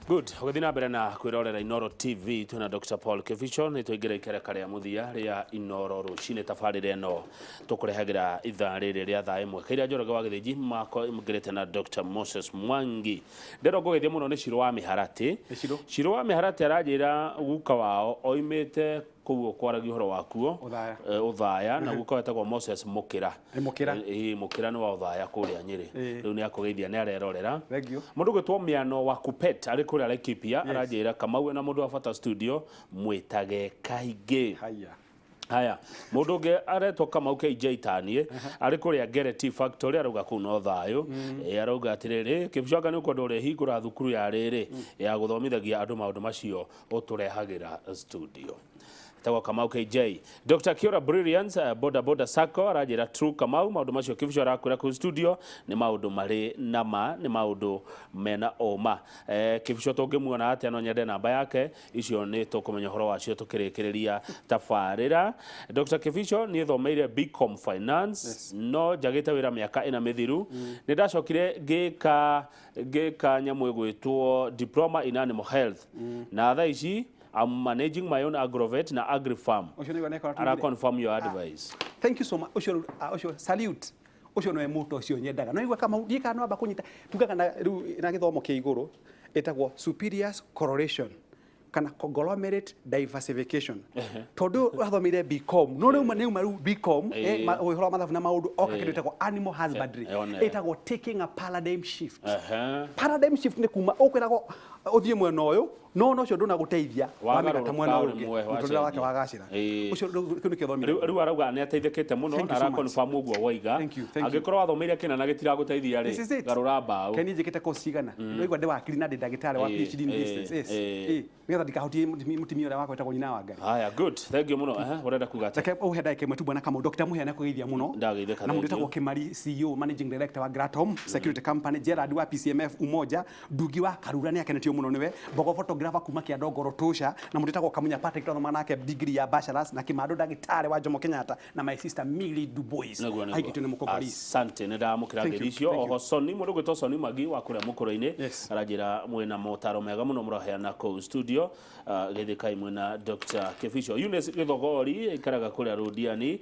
Good, ũgĩthiĩ na mbere na kwĩrorera Inoro TV, twĩna Dr. Paul Kibicho. Nĩ twaingĩra ikereka rĩa mũthia rĩa Inoro Rũcinĩ, tabarĩra ĩno tũkũrehagĩra ithaa rĩrĩ rĩa thaa 1. Kaira Njoroge wa Gĩthĩnji makwa ngĩrĩte na Dr. Moses Mwangi. Ndĩrenda ngũgeithie mũno nĩ Ciro wa Mĩharatĩ. Nĩ Ciro. Ciro wa Mĩharatĩ aranjĩra guka wao oimĩte kũu ũkwaragia ũhoro wakuo. Ũthaya. Ũthaya, na guka wetagwo Moses Mũkĩra. Nĩ Mũkĩra. Ĩ, Mũkĩra nĩ wa Ũthaya kũrĩa Nyĩrĩ. Rĩu nĩ akũgeithia, nĩ arerorera. Thank you. Mũndũ gwĩtwo Mĩano wa Kupet arĩ kũrĩa Laikipia aranjĩra Kamau ena mũndũ wa bata studio, mwĩtage kaingĩ. Haya. Haya, mũndũ ũngĩ aretwo Kamau KJ Tanie arĩ kũrĩa Ngere Tea Factory, arauga kũu no thayũ. Arauga atĩrĩrĩ, Kĩbucanga, nĩ ũkwenda ũrĩhingũra thukuru ya rĩrĩ ya gũthomithagia andũ maũndũ macio ũtũrehagĩra studio. Etagwo Kamau KJ. Dr. Kiora Brilliance, Boda Boda Sacco, aranjĩra true Kamau, maũndũ macio Kĩbuco arakwĩra kũu studio nĩ maũndũ marĩ na ma, nĩ maũndũ mena ũma. Kĩbuco tũngĩmuona atĩa? No nyende namba yake. Icio nĩ tũkũmenya ũhoro wacio tũkĩrĩkĩrĩria tabarĩra. Dr. Kibicho, niĩ thomeire BCom Finance. No njagĩte wĩra mĩaka 4 mĩthiru. Nĩ ndacokire ngĩka nyamũ ĩgwĩtwo diploma in animal health, na thaa ici I'm managing my own agrovet na agri farm. Ũcio nĩguo nekora. Ara confirm your advice. Thank you so much. Ũcio ũcio salute. Ũcio nĩwe mũto ũcio nyendaga. No igua kama ndiĩ kana no amba kũnyita. Tugaga na rĩu na gĩthomo kĩa igũrũ ĩtagwo superior correlation kana conglomerate diversification, tondũ wathomeire BCom, no rĩu nĩ uma rĩu BCom, ũhoro wa mathabu na maũndũ oka kĩndũ ĩtagwo animal husbandry. One. Ĩtagwo taking a paradigm shift. Paradigm shift nĩ kuma ũkwĩragwo ũthiĩ mwena ũyũ, no ũcio ndũnagũteithia, wamĩgata mwena ũyũ ũngĩ, Rĩmwe mũtũrĩre wake wacenjia. Wagacĩra. Ũcio kĩu nĩkĩo thomire. Rĩu arauga nĩ ateithĩkĩte mũno. Thank Na you so ara much. confirm ũguo woiga. Thank you, thank you. Angĩkorwo wathomeire kĩna na gĩtiragũteithia This is rĩ, it. garũra mbaũ. Keni njĩkĩte course cigana? Ndĩraigua ndĩ wakiri na ndĩ ndagĩtarĩ wa PhD in business. Yes. Nĩgetha ndikahutie mũtumia ũrĩa wakwa wĩtagwo nyina wa Ngai. Haya, good, thank you mũno. Ũrenda kuga atĩa? Reke ũhe ndagĩka 1 tu, bwana Kamau. Dr. Muhia nĩakũgeithia mũno. Ndageithĩka, Na mũndũ thank you. wĩtagwo Kimari, CEO, managing director wa Gratom Security Company, Gerard wa PCMF Umoja, Ndungi wa Karura nĩ akenetio mũno nĩwe, Mbogo photographer kuma Kĩandongoro Tosha, na mũndũ wĩtagwo Kamunya Patrick twathoma nake degree ya bachelors, na Kĩmandũ ndagĩtarĩ wa Jomo Kenyatta, na my sister Millie Dubois. Nĩguo. Aigĩtio nĩ Mũkongolese. Asante, nĩ ndamũkĩra Thank you, ngeithi icio. thank you. Oho Soni, mũndũ gwĩtwo Soni Magi wa kũrĩa Mũkũrũ-inĩ, aranjĩra mwĩna motaro mega mũno mũraheana kũu studio. Geithĩkai mwĩna Dr. Kibicho. Eunice Gĩthogori aikaraga kũrĩa Rũndiani.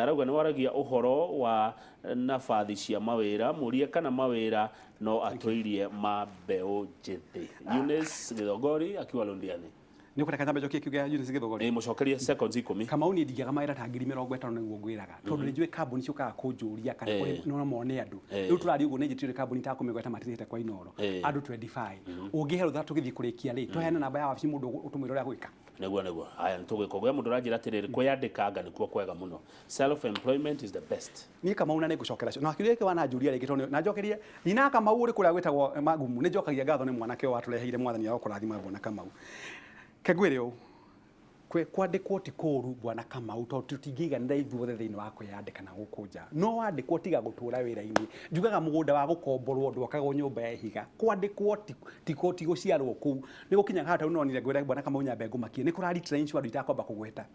Arauga nĩ waragia ũhoro wa nabathi cia mawĩra, mũrie kana mawĩra no atũirie ma mbeũ njĩthĩ. Eunice Gĩthogori akiwa Rũndiani. Nĩ ũkũreka nyambe njokie kiugo kĩa Eunice Gĩthogori? Ĩ, mũcokerie seconds 10. Kamau, niĩ ndingĩaga mawĩra ta 50,000, nĩguo ngwĩraga, tondũ nĩ njũĩ kambuni ciũkaga kũnjũria kana kũrĩ no mone andũ. Rĩu tũraria ũguo nĩ njĩtire kambuni itakũmĩgweta matirĩhĩte kwa Inoro andũ 25. Ũngĩhe rũtha tũgĩthiĩ kũrĩkia rĩ, tũheane namba ya wabici, mũndũ ũtũmwĩre ũrĩa gwĩka. Nĩguo. Haya, nĩ tũgwĩka ũguo. Mũndũ ũranjĩra atĩrĩrĩ, kwĩyandĩkanga nĩkuo kwega mũno, self employment is the best. Niĩ Kamau, na nĩ ngũcokera cio na kĩũria gĩkĩ wananjũria rĩngĩ, tondũ na njokerie nyina Kamau ũrĩ kũrĩa gwĩtagwo Magumu. Nĩ njokagia ngatho nĩ mwanake ũyũ watũreheire. Mwathani agũkũrathima, bwana Kamau. Ke ngwĩre ũũ, kwandĩkwo ti kũũru, bwana Kamau, tondũ tũtingĩiganĩra ithuothe thĩinĩ wa kwĩyandĩka na gũkũ nja. No wandĩkwo, tiga gũtũra wĩra-inĩ. Njugaga mũgũnda wa gũkomborwo ndwakagwo nyũmba ya ihiga. Kwandĩkwo ti gũciarwo kũu. Nĩ gũkinyaga handũ nonire ngwĩra bwana Kamau nyambe ngũmakie, nĩ kũra retrench andũ itakwamba kũgweta.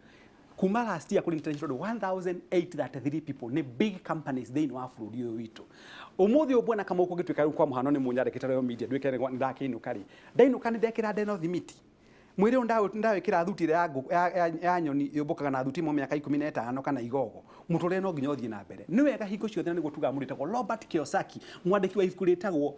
Kuma last year kũrĩ retrench andũ 1833 people, nĩ big companies thĩinĩ wa bũrũri ũyũ witũ. Ũmũthĩ ũyũ, bwana Kamau, kũngĩtuĩka rĩu kwa mũhano nĩ mũnyandĩkĩte Royal Media, nduĩke nĩ ndakĩinũka rĩ, ndainũka nĩ ndekĩra ndeno thimiti mwĩrĩ ũyũ, ndawĩkĩra thuti ĩrĩa ya nyoni yũmbũkaga na thuti ĩmwe mĩaka 15 kana igogo, mũtũrĩre no nginya ũthiĩ na mbere. Nĩ wega hingo ciothe, na nĩguo tugaga mũndũ wĩtagwo Robert Kiyosaki, mwandĩki wa ibuku rĩtagwo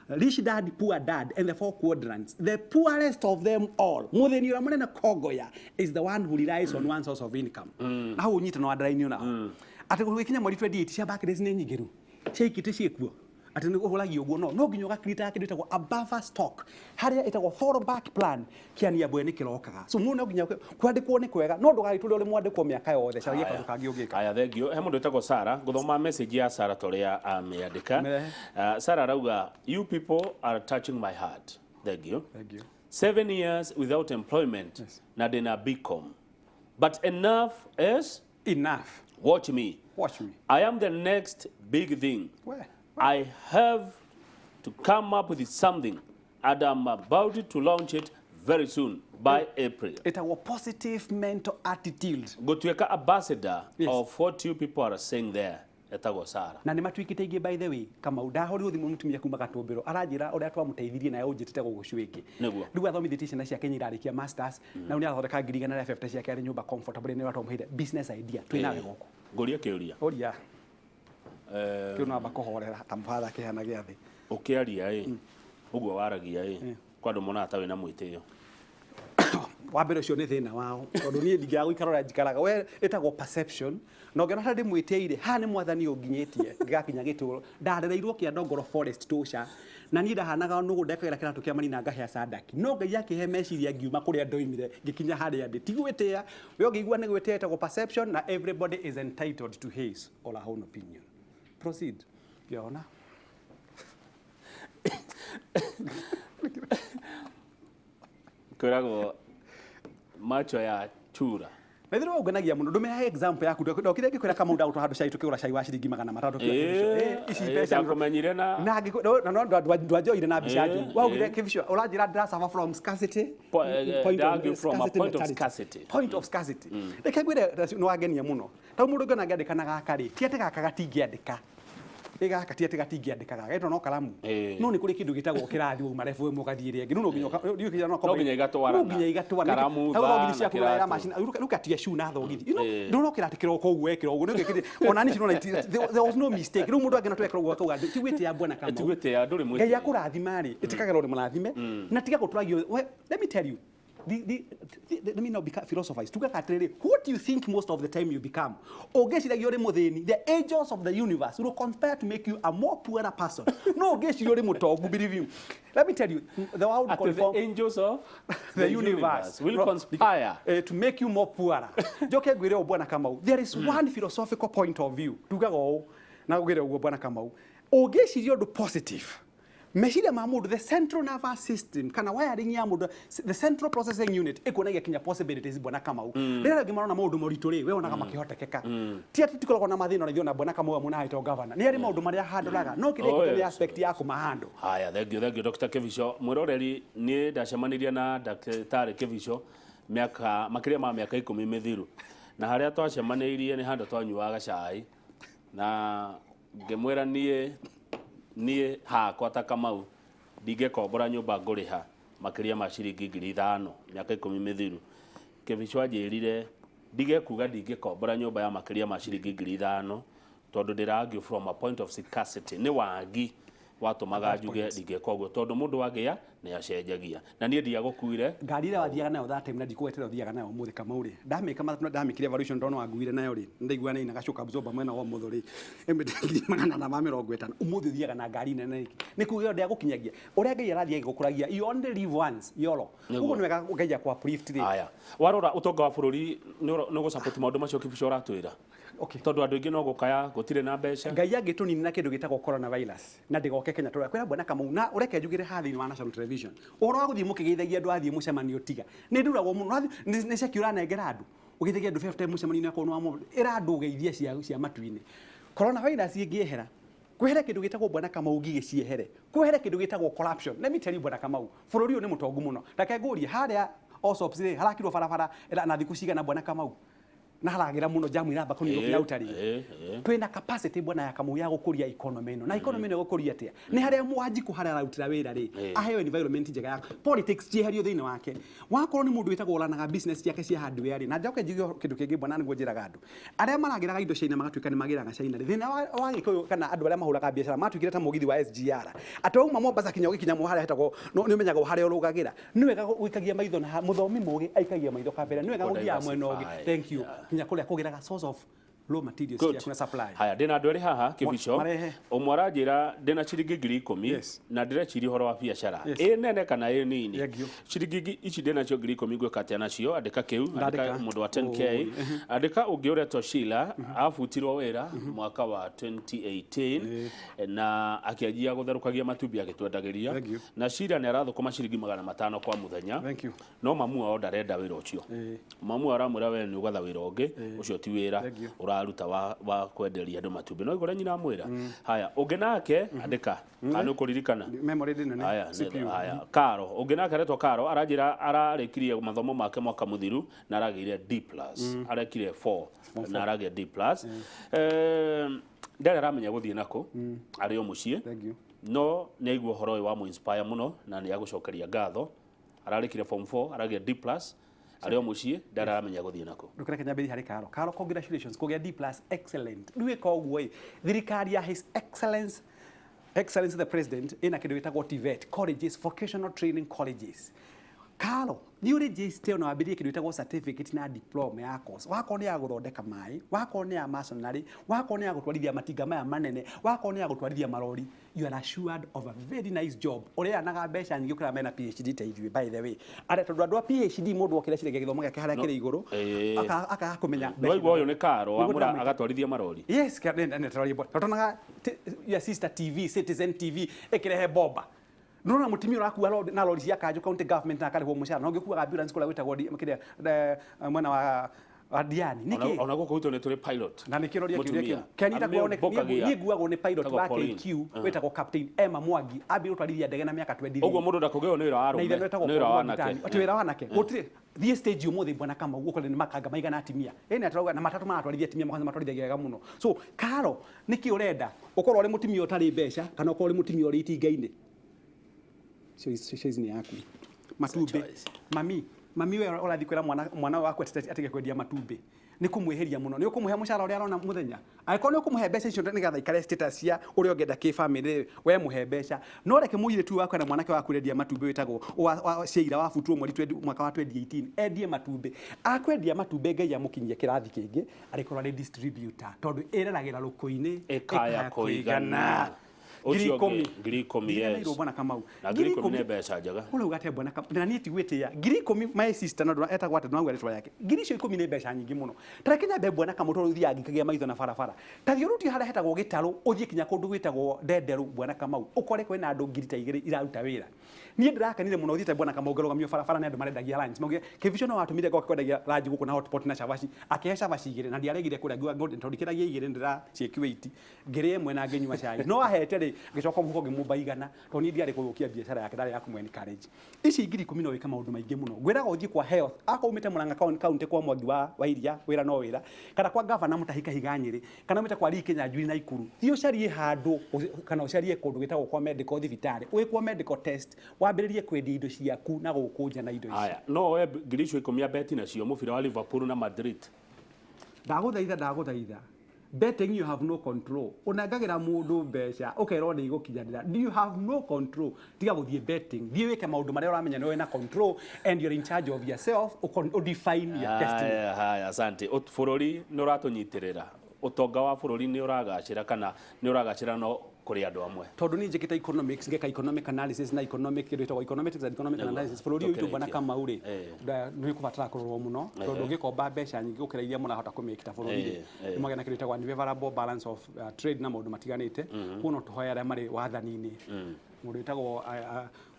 Rich Dad Poor Dad and the Four Quadrants: the poorest of them all, mũthĩni ũrĩa mũnene kongoya, is the one who relies on one source of income. Na hau ũnyite no underline naho atĩ gũgĩkinya mweri 28 cia Barclays nĩ nyingĩ, rĩu cia Equity ciĩkuo, atĩ nĩ ũhũragia ũguo, no nginya ũgakirita kĩndũ ĩtagwo a buffer stock, harĩa ĩtagwo fallback plan, kĩania mbwe nĩ kĩrokaga. So mũndũ no nginya kwandĩkwo nĩ kwega, no ndũgagĩtũre ũrĩ mwandĩkwo mĩaka yothe. Caragia kaũndũ kangĩ ũngĩka. Aya, thank you. He mũndũ wĩtagwo Sara, ngũthoma message ya Sara torĩa amĩandĩka. Mĩrehe. Sara arauga, "You people are touching my heart." Thank you. Thank you. 7 years without employment na ndĩna BCom, but enough is enough. Watch me. Watch me. I am the next big thing. We. I have to come up with something and I'm about to launch it very soon, by April. Ĩtagwo positive mental attitude. Gũtuĩka ambassador of what you people are saying there. Etagwo Sara. Na nĩ matuĩkĩte aingĩ. By the way, Kamau, ndahũrirwo thimũ mũtumia kuma Gatũmbĩro, aranjĩra ũrĩa twamũteithirie nawe ũnjĩtĩte gũgũcu ĩngĩ. Rĩu athomithĩtie ciana ciake inya irarĩkia masters, na rĩu nĩ arathondeka 150,000 ciake arĩ nyũmba comfortable, nĩ ũrĩa twamũheire business idea twĩ nawe gũkũ. Ngũrie kĩũria. Ũria. Kĩu namba kũhorera ta mũbatha kĩhana gĩathĩ. Ũkĩaria ĩ ũguo waragia ĩ, kwa andũ monaga ta wĩna mwĩtĩo. Wa mbere, ũcio nĩ thĩna wao, tondũ niĩ ndingĩaga gũikara ũrĩa njikaraga. We ĩtagwo perception, na ũngĩona ta ndĩmwĩtĩire haha nĩ Mwathani ũnginyĩtie ngĩgakinya gĩtũro. Ndarereirwo Kĩandongoro forest tũca, na niĩ ndahanaga nũgũ, ndekagĩra kĩratũ kĩa marina ngahĩa sandaki, no Ngai akĩhe meciria ngiuma kũrĩa ndoimire ngĩkinya harĩa ndĩ. Ti gwĩtĩa. We ũngĩigua nĩ gwĩtĩa, ĩtagwo perception, na everybody is entitled to his or her own opinion. Proceed. Ngĩona Kwĩragwo macho ya chura. Na ithuĩ ũngenagia mũno, ndũmehe example yaku. Ndokire ngĩkwĩra, Kamau, ndagũtwara handũ cai, tũkĩgũra cai wa ciringi 600. Ici mbeca Ndakũmenyire na na na no ndwanjoire na mbica njũru. Waugire, "Kĩbico, ũranjĩra ndĩra suffer from scarcity." Point of argue from a point of mentality. Scarcity. Point of scarcity. Reke ngwĩre, nĩ wangenia mũno. Tondũ mũndũ ũngĩona ngĩandĩka na gaka rĩ, ti atĩ gaka gatingĩandĩka. Ĩ gaka ti atĩ gatingĩandĩka, gaka ĩno no karamu. No nĩ kũrĩ kĩndũ gĩtagwo kĩrathi, wauma level ĩmwe ũgathiĩ ĩrĩa ĩngĩ. No nginya No nginya igatwarana. No nginya igatwarana. Karamu, Hau thaa, thogithi na ciaku ũraya kĩratũ. macini. Rĩu gatia shoe na thogithi. Ndũrona kĩratũ kĩroko ũguo wekĩra ũguo. Nĩ ũngĩkĩrire. Ona niĩ cinona there was no mistake. Rĩu mũndũ angĩona twekĩra ũguo akauga ti gwĩtĩa, bwana Kamau. Ti gwĩtĩa, ndũrĩ mwĩtĩi. Ngai akũrathima rĩ, ĩtĩkagĩra ũrĩ mũrathime na tiga gũtũragio. Let me tell you, let me now become philosophize. Tugaga atĩrĩrĩ, what do you think most of the time you become? Ũngĩciragia ũrĩ mũthĩni, the angels of the universe will conspire to make you a more poorer person. No ũngĩciria ũrĩ mũtongu, believe you. Let me tell you, the world Atĩ the conform angels of the universe will conspire to make you more poorer. Njoke ngwĩre ũũ, bwana Kamau, there is one philosophical point of view. Tugaga ũũ na ngwĩre ũguo, bwana Kamau, ũngĩciria ũndũ positive, meciria ma mũndũ, the central nervous system kana wiring ya mũndũ, the central processing unit, ĩkuonagia kinya possibilities, bwana Kamau. Rĩrĩa angĩ marona maũndũ moritũ rĩ, we wonaga makĩhotekeka. Ti atĩ tikoragwo na mathĩna, ona ithuĩ, ona bwana Kamau amwe na ahetwo governor nĩ arĩ maũndũ marĩa handoraga, no kĩrĩa Oh, kĩte nĩ aspect ya kũmahandle. Haya, thank you, thank you, Dr. Kibicho. Mwĩroreri, niĩ ndacemanirie na Ndagĩtarĩ Kibicho mĩaka makĩria ma mĩaka 10 mĩthiru, na harĩa twacemanĩirie nĩ handũ twanyuaga cai, na ngĩmwĩra niĩ hakwa ta Kamau ndingĩkombora nyũmba ngũrĩha makĩria ma ciringi 5,000 mĩaka 10 mĩthiru. Kibicho anjĩrire ndige kuga ndingĩkombora nyũmba ya makĩria ma ciringi 5,000 tondũ ndĩra argue from a point of scarcity, nĩ wagi watũmaga njuge ndingĩka ũguo, tondũ mũndũ agĩa nĩ acenjagia, na niĩ ndiagũkuire. Ngari ĩrĩa wathiaga nayo that time na ndikũgwetera ũthiaga nayo ũmũthĩ, Kamau rĩ, ndamĩka ndamĩkire evaluation ndona wanguire nayo rĩ, ndaigua nĩ ina gacoka absorber mwena wa ũmotho rĩ, ĩmĩte 450,000. Ũmũthĩ ũthiaga na ngari nene nĩkĩ? Nĩ kuga ĩyo ndĩagũkinyagia ũrĩa Ngai arathiĩ agĩgũkũragia. You only live once, yolo. Ũguo nĩ wega Ngai akũ uplift rĩ. Haya, warora ũtonga wa bũrũri nĩ ũgũsupport maũndũ macio Kibicho ũratwĩra? Okay. Tondũ andũ aingĩ no gũkaya gũtirĩ na mbeca. Ngai angĩtũninina kĩndũ gĩtagwo coronavirus na ndĩgoke Kenya, tũrĩa kwĩra bwana Kamau, na ũreke njugĩre haha thĩinĩ wa national television, ũhoro wa gũthiĩ mũkĩgeithagia andũ athiĩ mũcemanio, tiga nĩ nduragwo mũno. Nĩ ceki ũranengera andũ ũgeithagia andũ 50 mũcemanio-inĩ akorwo nĩ wa mũndũ ĩra andũ ũgeithie cia matu-inĩ. Coronavirus ĩngĩehera, kwehere kĩndũ gĩtagwo, bwana Kamau, ngigĩ ciehere, kwehere kĩndũ gĩtagwo corruption. Let me tell you, bwana Kamau, bũrũri ũyũ nĩ mũtongu mũno. Reke ngũrie, harĩa Osops rĩ, harakirwo barabara na thikũ cigana, bwana Kamau? Na haragĩra mũno, jamu iramba kũninwo nginya ũtarĩ. Twĩna capacity, bwana ya Kamau, ya gũkũria economy ĩno. Na economy ĩno ĩgũkũria atĩa? Nĩ harĩa Mwanjikũ harĩa ararutĩra wĩra rĩ, aheo environment njega ya politics cieherio thĩinĩ wake. Wakorwo nĩ mũndũ wĩtagwo ũranaga business ciake cia hardware rĩ, na njoke njuge kĩndũ kĩngĩ, bwana, nĩguo njĩraga andũ arĩa maragĩraga indo China magatuĩka nĩ magĩraga China rĩ, thĩna wa Gĩkũyũ kana andũ arĩa mahũraga biacara matuĩkire ta mũgithi wa SGR, atĩ wauma Mombasa kinya ũgĩkinya harĩa hetagwo nĩ ũmenyagwo harĩa ũrũgagĩra. Nĩ wega gũikagia maitho na mũthomi mũgĩ aikagia maitho kabere, nĩ wega gũthiaga mwena ũngĩ. Diversify. Thank you. Kinya kũrĩa kũgĩraga source of raw materials Good. ciaku na supply. Haya, ndĩna andũ erĩ haha, Kibicho. Marehe. Ũmwe aranjĩra, "Ndĩna ciringi 10,000 na ndĩreciria ũhoro wa biacara, ĩ nene kana ĩ nini. Thank you. Ciringi ici ndĩnacio 10,000, ngwĩka atĩa nacio?" Andĩka kĩu, andĩka. Ndandĩka. Mũndũ wa 10K. Andĩka ũngĩ ũretwo Sheila, abutirwo wĩra mwaka wa 2018 na akĩanjia gũtherũkagia matumbĩ agĩtwendagĩria. Thank you. Na Sheila nĩ arathũkũma ciringi 500 kwa mũthenya. Thank you. No mamu wao ndarenda wĩra ũcio. Mamu wao aramwĩra, "We nĩ ũgatha wĩra ũngĩ, ũcio ti wĩra Thank you. ũraruta wa kwenderia andũ matumbĩ." No igũrĩa nyina amwĩra. Haya, ũngĩ nake, andĩka kana nĩ ũkũririkana. Memory ndĩ nene. Haya, CPU. Haya, Karo ũngĩ nake aretwo Karo, aranjĩra ararĩkirie mathomo make mwaka mũthiru na aragĩire D plus, arekire 4 na aragĩa D plus. Ndarĩ aramenya gũthiĩ nako arĩ o mũciĩ. Thank you. No nĩ aigua ũhoro ũyũ wa mũinspire mũno na nĩ agũcokeria ngatho. Ararĩkire form 4, aragĩa D plus, arĩ o mũciĩ, ndarĩ aramenya gũthiĩ nako. Ndũkereke nyambĩrĩrie harĩ Karo. Karo, congratulations kũgĩa D plus, excellent. Rĩu ĩka ũguo ĩ, thirikari ya His Excellence the President ĩna kĩndũ gĩtagwo TVET colleges, vocational training colleges. Karo, nĩ ũregister na wambĩrĩrie kĩndũ gĩtagwo certificate na diploma ya course. Wakorwo nĩ ya gũthondeka maĩ, wakorwo nĩ ya masonry, wakorwo nĩ ya gũtwarithia matinga maya manene, wakorwo nĩ ya gũtwarithia marori, you are assured of a very nice job. Ũrĩanaga mbeca nyingĩ gũkĩra mena PhD ta ithuĩ, by the way. Arĩa tondũ andũ a PhD, mũndũ okĩra ciragia gĩthomo gĩake harĩa kĩrĩ igũrũ, akaga kũmenya mbeca. Nĩwaigua, ũyũ nĩ Karo Nĩguo wamũra ndĩramwĩta. Agatwarithia marori. Yes, totonaga your sister TV, Citizen TV ĩkĩrehe bomba. Nona mũtumia ũrakua na lori cia kanjũ, county government, na akarĩhwo mũcara, na ũngĩ ũkuaga ambulance kũrĩa gwĩtagwo kĩrĩa, mwena wa Diani. Nĩkĩ? Ona gũkũ gwitũ nĩ tũrĩ pilot. Na nĩkĩo roria kĩũria Mũtumia. kĩu kĩanyita kuone. Amĩũmbũkagia. Niĩ nguagwo nĩ pilot Etagwo wa Pauline. KQ wĩtagwo Captain Emma Mwangi, ambire gũtwarithia ndege na mĩaka 23. Ũguo mũndũ ndakũgĩrwo nĩ wĩra wa Na ithe arũme, wetagwo nĩ wĩra wa Paul anake. Mwangi. Atĩ wĩra wa anake gũtirĩ. Thiĩ stage ũmũthĩ, bwana Kamau, ũkore nĩ makanga maigana atimia ĩni atarauga na matatũ maratwarithia atimia makwanza matwarithagia wega mũno. So Karo, nĩkĩ ũrenda ũkorwo ũrĩ mũtumia ũtarĩ mbeca kana ũkorwo ũrĩ mũtumia ũrĩ itinga-inĩ? Choice nĩ yaku. Matumbĩ. Choice. Mami, we ũrathiĩ kwĩra mwana waku atige kwendia matumbĩ, nĩ kũmwĩhĩria mũno. Nĩ ũkũmũhe mũcara ũrĩa arona mũthenya? Angĩkorwo nĩ ũkũmũhe mbeca icio nĩgetha aikare status cia ũrĩa ũngĩenda kĩbamĩrĩ, we mũhe mbeca. No reke mũirĩtu waku na mwanake waku ũrendia matumbĩ wĩtagwo wa Sheila wa butuo mweri 20 mwaka wa 2018 endie matumbĩ. Akwendia matumbĩ, Ngai amũkinyie kĩrathi kĩngĩ, arĩkorwo arĩ distributor, tondũ ĩreragĩra rũkũ-inĩ. Ĩkaya kũigana. Ngiri Ũcio ũngĩ, 10. 10,000, Ndiganĩirwo, yes. bwana Kamau. Na 10,000 nĩ mbeca njega. Ũrauga atĩa, bwana Kamau? Na niĩ ti gwĩtĩĩa, 10,000, my sister, no ndũra etagwo atĩa, ndũrauga rĩtwa rĩake. 10,000 icio nĩ mbeca nyingĩ mũno. Ta reke nyambe, bwana Kamau, tondũ ũthiaga ngĩkagĩa maitho na barabara. Ta thiĩ ũrutie harĩa hetagwo Gĩtarũ, ũthiĩ kinya kũndũ gwĩtagwo Ndenderũ, bwana Kamau, ũkore kwĩna andũ 2,000 iraruta wĩra. Niĩ ndĩrakenire mũno thiĩte, bwana Kamau, ngarũgamio barabara nĩ andũ marendagia lunch. Maugire Kĩbico no watũmire ngoke kwendagia lunch gũkũ na hotpot na cabaci. Akĩhe cabaci igĩrĩ na ndiaregire kũrĩa, ngiuga tondũ ndikĩragia igĩrĩ, ndĩraciĩkiwĩiti, ngĩrĩa ĩmwe na ngĩnyua cai. No ahete rĩ, ngĩcoka mũhuko ngĩmũmba 100, tondũ niĩ ndiarĩ gũthũkia biacara yake, ndarĩ ya kũmũ encourage. Ici 10,000 no wĩke maũndũ maingĩ mũno. Ngwĩraga ũthiĩ kwa health, akorwo umĩte Murang'a county kwa Mwangi wa Iria, wĩra no wĩra, kana kwa gavana Mutahi Kahiga Nyĩrĩ, kana umĩte kwa Lee Kinyanjui na Ikuru, thiĩ ũcarie handũ kana ũcarie kũndũ gwĩtagwo kwa medical thibitarĩ, wĩkwo medical test, wambĩrĩrie kwendia indo ciaku na gũkũ nja na indo ici. Haya, no oe 10,000 icio abeti nacio mũbira wa Liverpool na Madrid? Ndagũthaitha, ndagũthaitha. Betting, you have no control. Ũnengagĩra mũndũ mbeca ũkerwo nĩ igũkinyanĩra. You have no control. Tiga gũthiĩ betting, thiĩ wĩke maũndũ marĩa ũramenya nĩ wĩna control and you're in charge of yourself, udefine your destiny. Haya, haya, asante. Bũrũri nĩ ũratũnyitĩrĩra, ũtonga wa bũrũri nĩ ũragacĩra kana nĩ ũragacĩra no kũrĩ andũ amwe? Tondũ niĩ njĩkĩte economics, ngeka economic analysis na economic, kĩndũ gĩtagwo econometrics and economic analysis, bũrũri ũyũ witũ, bwana Tũkĩrĩkia. Kamau rĩ, nĩ ũkũbatara kũrorwo mũno, tondũ ũngĩkomba mbeca nyingĩ gũkĩra iria mũrahota kũmĩki ta bũrũri rĩ, nĩ mwagĩa na kĩndũ gĩtagwo unfavorable balance of trade na maũndũ matiganĩte. Kuo no tũhoe arĩa marĩ wathani-inĩ, mũndũ wĩtagwo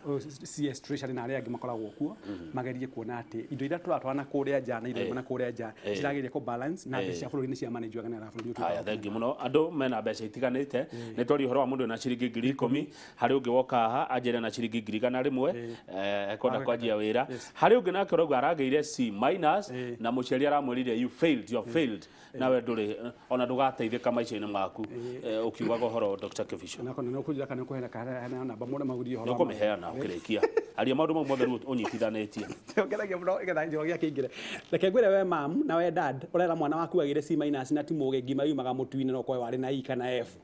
CS Treasury na arĩa angĩ makoragwo kuo, magerie kuona atĩ indo iria tũratwara na kũrĩa nja na iria na kũrĩa nja cirageria kũ balance na mbeca cia bũrũri nĩ cia manage wega nĩgetha bũrũri ũtuĩke Haya, wa thengi mũno. Andũ mena mbeca itiganĩte. Nĩ twaria ũhoro wa mũndũ wĩna ciringi 10,000. Harĩ ũngĩ woka haha anjĩre na ciringi 100,000 ekwenda kwanjia wĩra. Harĩ ũngĩ nake ũrauga aragĩire C minus na mũciari aramwĩrire, "You failed, you have failed," nawe ndũrĩ ona ndũgateithĩka maica-inĩ maku. Ũkiugaga ũhoro, Dr. Kibicho? Na kona nĩ kana kũheana kana namba mũndũ magurie ũhoro Nĩ ũkũmĩheana ũkĩrĩkia. Aria maũndũ mau mothe rĩu ũnyitithanĩtie. Ngeragia mũno nĩgetha njoro gĩake ingĩre. Reke ngwĩre, we mam na we dad ũrera mwana waku agĩre C minus na ti mũgĩ, ngima yumaga mũtu-inĩ, no ũkorwo warĩ na E kana F,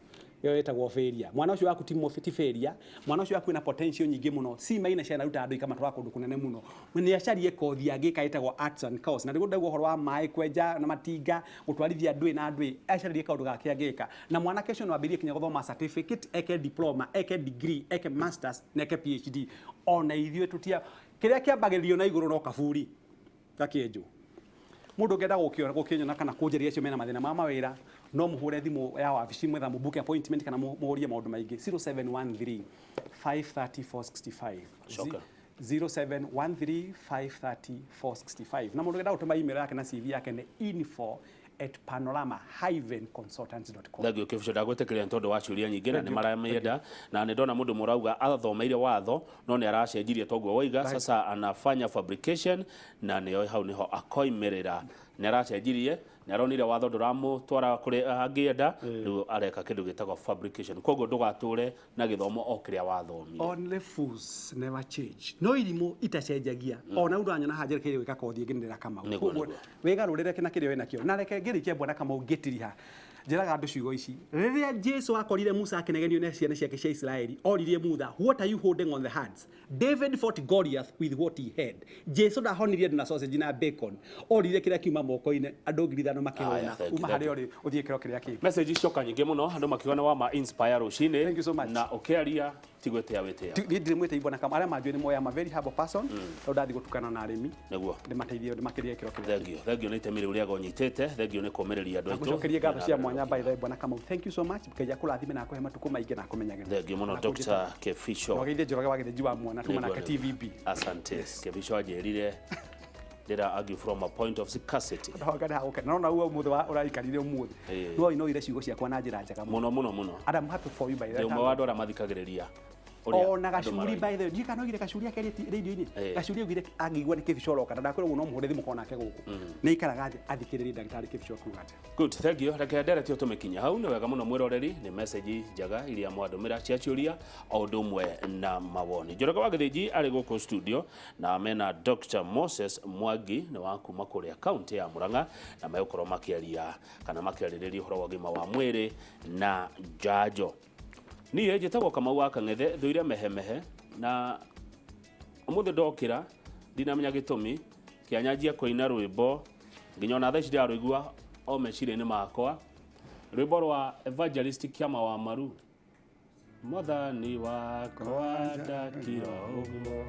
ĩyo ĩtagwo failure. Mwana ũcio waku ti failure, mwana ũcio waku ena potential nyingĩ mũno. C minus cianaruta andũ ikamatwara kũndũ kũnene mũno. Nĩ acarie kothi angĩka ĩtagwo arts and course, na nĩguo ndauga ũhoro wa maĩ, kwenja na matinga, gũtwarithia ndwĩ na ndwĩ. Acarĩrie kaũndũ gake angĩka, na mwanake ũcio no ambĩrĩrie kinya gũthoma certificate, eke diploma, eke degree, eke masters na eke PhD. Ona ithuĩ tũtia kĩrĩa kĩambagĩrĩrio na igũrũ no kaburi gakĩenjwo. Mũndũ ũngĩenda gũkĩnyona kana kũnjaria, acio mena mathĩna ma mawĩra, no mũhũre thimũ ya wabici mwetha mũbook appointment kana mũrie maũndũ maingĩ, 0713 530 465. Coka. 0713 530 465. Na mũndũ ũngĩenda gũtũma email yake na CV yake nĩ info@panorama-consultants.com. Thengio, Kĩbico. Ndagwĩtĩkĩria nĩ tondũ wa ciũria nyingĩ na nĩ maramĩenda, na nĩ ndona mũndũ mũrauga athomeire watho no nĩ aracenjirie toguo waiga, sasa anafanya fabrication na nĩoĩ hau nĩho akoimĩrĩra. Nĩ aracenjirie Nĩ aronire watho ndũramũtwara kũrĩa angĩenda, rĩu areka kĩndũ gĩtagwo fabrication. Koguo ndũgatũre na gĩthomo o kĩrĩa wathomire. Only fools never change. No irimũ itacenjagia. Ona ũndũ anyona haha njerekeire gwĩka kothi ĩngĩ nĩndĩra Kamau. Nĩguo, nĩguo. Wĩgarũrĩre na kĩrĩa wĩnakĩo. Na reke ngĩrĩkia bwana Kamau ngĩtiriha. Njĩraga andũ ciugo ici. Rĩrĩa Jesu akorire Musa akĩnegenio nĩ ciana ciake cia Isiraeli, oririe Mutha, "What are you holding on the hands?" David fought Goliath with what he had. Jesu ndahonirie andũ na sausage na bacon. Oririe kĩrĩa kiuma moko-inĩ, andũ 5,000 makĩhũna. Aya, thank you, Uma thank harĩa you. ũrĩ ũthiĩ kĩro kĩrĩa kĩngĩ. Message cioka nyingĩ mũno andũ makiuga nĩ wama inspire rũcinĩ. Thank you so much. Na ũkĩaria ti gwĩtĩa wĩtĩa. Niĩ ndirĩ mwĩtĩi bwana Kamau, arĩa manjũĩ nĩ moĩ I'm a very humble person, tondũ ndathiĩ gũtukana na arĩmi. Nĩguo. Ndĩmateithie ndĩmakĩrie kĩro kĩrĩa. Thank you. Thank you nĩ itemi rĩu rĩega ũnyitĩte. Thank you nĩ kũũmĩrĩria andũ aitũ. Ngũcokerie ngatho cia mwanya by the way bwana Kamau. Thank you so much. Ngai akũrathime na akũhe matukũ maingĩ na akũmenyagĩrĩre. Thank you mũno Dr. Kebisho. Wageithie Njoroge wa Gĩthĩnji wa mwana tuma nake Nĩguo, TVB. Asante. Kebisho anjĩrire ndĩra argue from a point of scarcity. Ndahonga ndahagũkena. No na uo ũmũthĩ ũraikarire ũmũthĩ. Ĩĩ. No inoire ciugo ciakwa na njĩra njega mũno. Mũno mũno mũno. And I'm happy for you by the Ndĩ way. ũmwe wa andũ arĩa mathikagĩrĩria ũrĩa Ona andũ gacuri maroiga. by the way, ndiũĩ kana oigire gacuri akerie radio-inĩ. Ĩĩ. Gacuri augire angĩigua nĩ Kebisho ũroka na ndakwĩra ũguo no mũhũre thimũ konake gũkũ. Nĩ aikaraga thĩ athikĩrĩrie ndagĩtarĩ Kebisho akiuga atĩa. Good, thank you. Reke ndereti tũmĩkinya hau. Nĩ wega mũno mwĩroreri, nĩ message njega iria mwandũmĩra cia ciũria o ũndũ ũmwe na mawoni. Njoroge wa Gĩthĩnji arĩ gũkũ studio na mena Dr. Moses Mwangi nĩ wa kuma kũrĩa kaunti ya Murang'a na megũkorwo makĩaria kana makĩarĩrĩria ũhoro wa ũgima wa mwĩrĩ na njanjo. Niĩ njĩtagwo Kamau wa Kang'ethe, thũire mehemehe na ũmũthĩ ndokĩra ndinamenya gĩtũmi kĩanyanjia kũina rwĩmbo nginya ona thaa ici ndĩrarũigua o meciria-inĩ makwa, rwĩmbo rwa Evangelist Kĩama wa Maru, mwathani wakwa ndakira ũguo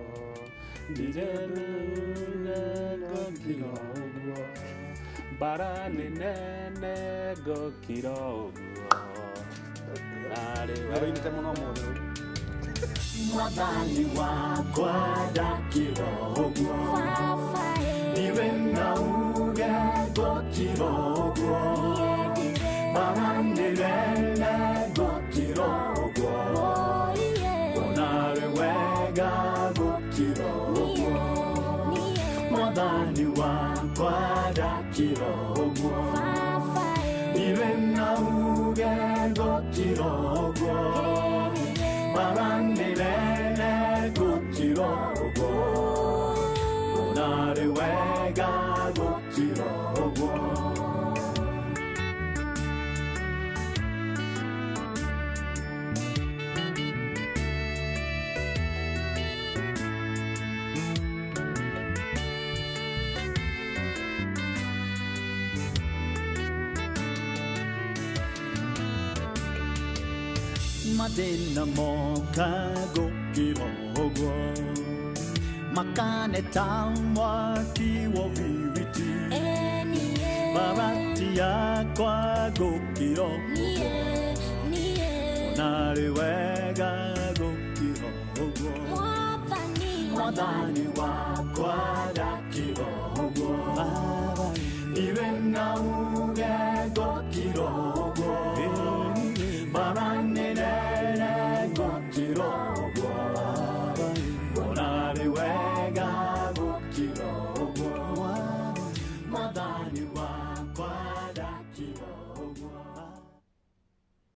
ndirĩ ngũkira ũguo mbara nĩ nene ngũkira ũguo narĩ we Nĩũrainĩte mũno ũmũthĩ. Mwathani wakwa ndakira ũguo Ndiwe na uge ngũkira ũguo Mbara nĩ nene ngũkira ũguo Onarĩ wega gũkira ũguo Mwathani wakwa ndakira ũguo Ndiwe na uge ngũkira ũguo Mbara nĩ nene gũkira ũguo Onarĩ wega gũkira ũguo. Mathĩna moka gũkira ũguo makane ta mwaki wa biriti barati yakwa gũkira narĩ wega gũkira ũguo mwathani wakwa